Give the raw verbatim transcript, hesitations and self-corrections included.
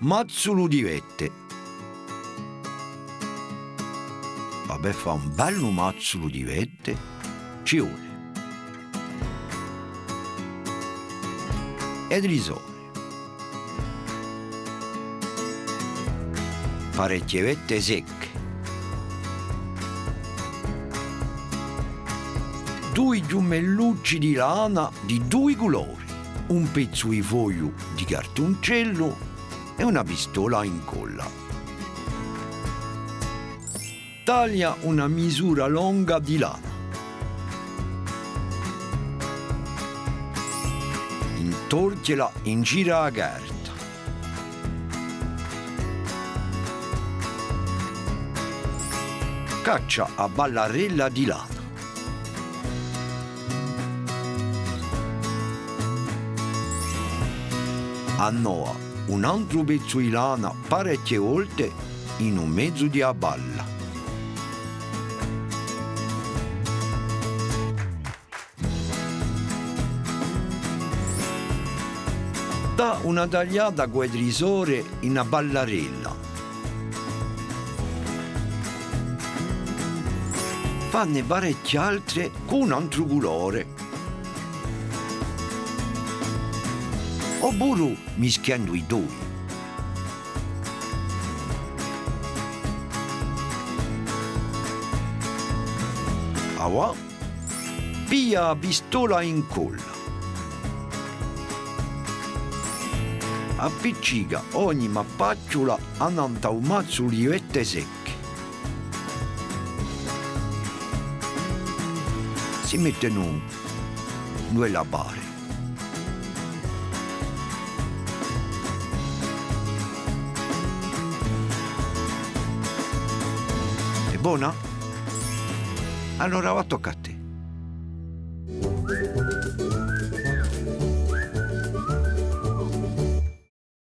Mazzulu di vette. Pà fà un bellu mazzulu di vette ci vole e trisore, parechje vette secche, dui ghjumellucci di lana di dui culori, un pezzu di fogliu di cartuncellu è una pistola à incolla. Taglia una misura longa di lana. Intorchjela in giru à a carta. Caccia a ballarella di lana. Annoda un antru pezzu di lana parechje volte in u mezu di a balla. Dà una tagliata cù e trisore in a ballarella. Fanne parechje altre cù un antru culore. Oppuru mischiendu i dui. Avà, piglia a pistola à incolla. Appiccica ogni mappacciula annant'à u mazzulu di vette secche. Si mettenu induve la pare. Hè bona? Allora avà tocca à tè.